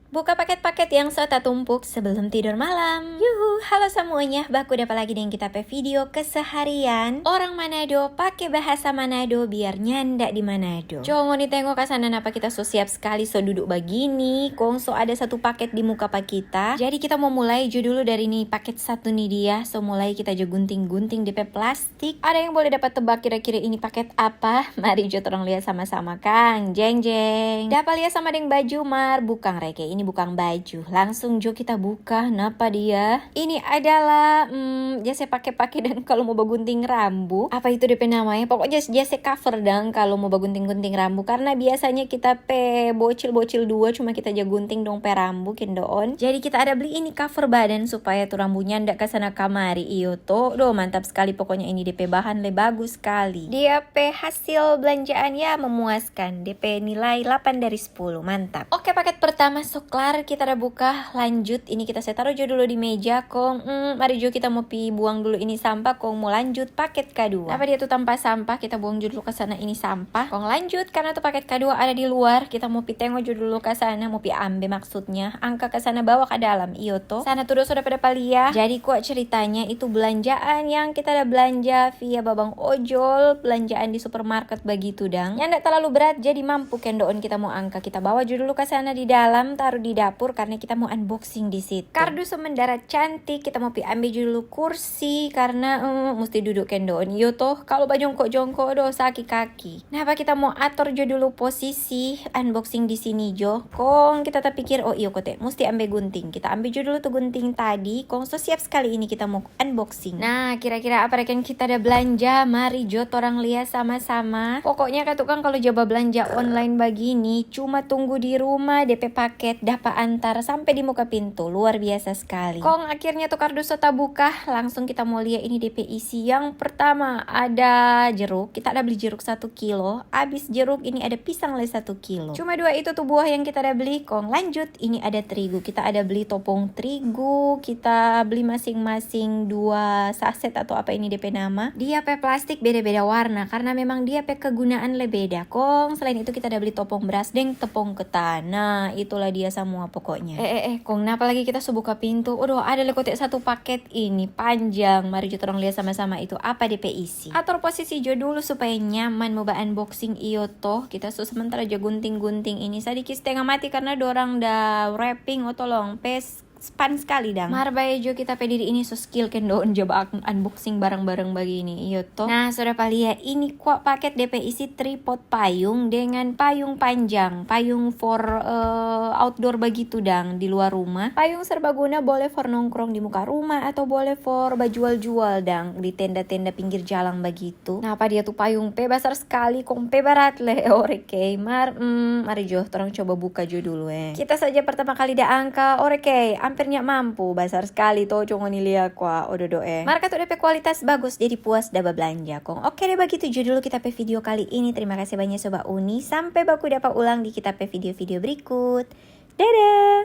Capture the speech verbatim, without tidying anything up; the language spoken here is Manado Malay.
Buka paket-paket yang so tatumpuk sebelum tidur malam. Yuhu, halo semuanya, baku dapa lagi deng kita pe video keseharian orang Manado pake bahasa Manado biar nyanda di Manado. Co ngoni tengo ka sana, napa kita so siap skali, so dudu bagini, kong so ada satu paket di muka pa kita. Jadi kita mo mulai jo dulu dari ni paket satu ni dia, so mulai kita jo gunting-gunting de pe plastik. Ada yang boleh dapat tebak kira-kira ini paket apa? Mari jo torang lia sama-sama kang. Jeng jeng. Dapa lia sama deng baju mar, bukang reke, ini bukang baju. Langsung jo kita buka, napa dia? Ini adalah, hmm, jase pake-pake dang kalu mo bagunting rambu. Apa itu de pe nama ya? Pokoknya jase cover dang kalu mo bagunting-gunting rambu. Karena biasanya kita pe bocil-bocil dua cuma kita ja gunting dong pe rambu, kendoon. Jadi kita ada bli ini cover badan supaya tu rambu nyanda kasana kamari, iyo to. Doh, mantap skali, pokoknya ini de pe bahan le bagus skali. Dia pe hasil belanjaan ya memuaskan, de pe nilai delapan dari sepuluh, mantap. Oke, paket pertama so klar, kita ada buka. Lanjut, ini kita se taru jo dulu di meja, kong, mm, mari jo kita mo pi buang dulu ini sampah, kong mo lanjut paket kadua. Apa dia tu tampa sampah, kita buang jo dulu ka sana ini sampah. Kong lanjut, karena tu paket kadua ada di luar, kita mo pi tengo jo dulu ka sana, mo pi ambe maksudnya, angka ka sana, bawa ka dalam, iyo to. Sana tu doso dapa-dapa lia. Jadi kwa ceritanya itu belanjaan yang kita ada belanja via babang ojol, belanjaan di supermarket bagitu dang. Nyanda talalu berat, jadi mampu kendoon kita mo angka. Kita bawa jo dulu ka sana di dalam, taru di dapur karena kita mo unboxing di situ. Kardus so mendarat cantik, kita mo pi ambe jo dulu kursi karena, mm, musti dudu kendoon. Iyo to, kalu bajongko-jongko, doh, saki kaki. Nah, apa kita mo ator jo dulu posisi unboxing di sini jo. Kong kita tapikir, oh iyo kote, musti ambe gunting. Kita ambe jo dulu tu gunting tadi, kong so siap skali ini kita mo unboxing. Nah, kira-kira apa reken kita ada belanja? Mari jo torang lia sama-sama. Pokoknya katu kang, kalu ja bablanja online bagini, cuma tunggu di rumah, de pe paket dapa antar sampe di muka pintu. Luar biasa skali. Kong akhirnya tu kardus so tabuka, langsung kita mo lia ini de pe isi. Yang pertama ada jeruk, kita ada bli jeruk satu kilo. Abis jeruk ini ada pisang le satu kilo. Cuma dua itu tu buah yang kita ada bli. Kong lanjut, ini ada terigu. Kita ada bli topong terigu, kita bli masing-masing dua saset atau apa ini de pe nama. Dia pe plastik beda-beda warna karena memang dia pe kegunaan le beda. Kong selain itu kita ada bli topong beras deng tepung ketan. Nah, itulah dia samua pokoknya. Eh, eh, eh, kong napa lagi kita so buka pintu? Aduh, ada le kote satu paket ini panjang. Mari jo torang lia sama-sama itu apa de pe isi. Ator posisi jo dulu supaya nyaman mo ba-unboxing, iyo to. Kita so sementara jo gunting-gunting ini sadiki stenga mati karena dorang da wrapping, oh tolong, pe span skali dang. Mar bae jo kita pe diri ini so skill kendoon jo ba-unboxing barang-barang bagini, iyo to. Nah, so dapa lia ini kwa paket de pe isi tripod payung dengan payung panjang, payung for, eh, outdoor bagitu dang, di luar rumah. Payung serbaguna boleh for nongkrong di muka rumah atau boleh for bajual-jual dang di tenda-tenda pinggir jalang bagitu. Nah, apa dia tu payung pe basar skali, kong pe barat le, orekei. Mar, mm, mari jo, torang coba buka jo dulu, eh. Kita saja pertama kali da angka, orekei, amper nya mampu, basar skali to, co ngoni lia kwa, ododo, eh. Mar katu de pe kualitas bagus, jadi puas da bablanja. Kong oke deh, bagitu jo dulu kita pe video kali ini. Terima kasih banyak Sobat Uni. Sampe baku dapa ulang di kita pe video-video berikut. Dadah!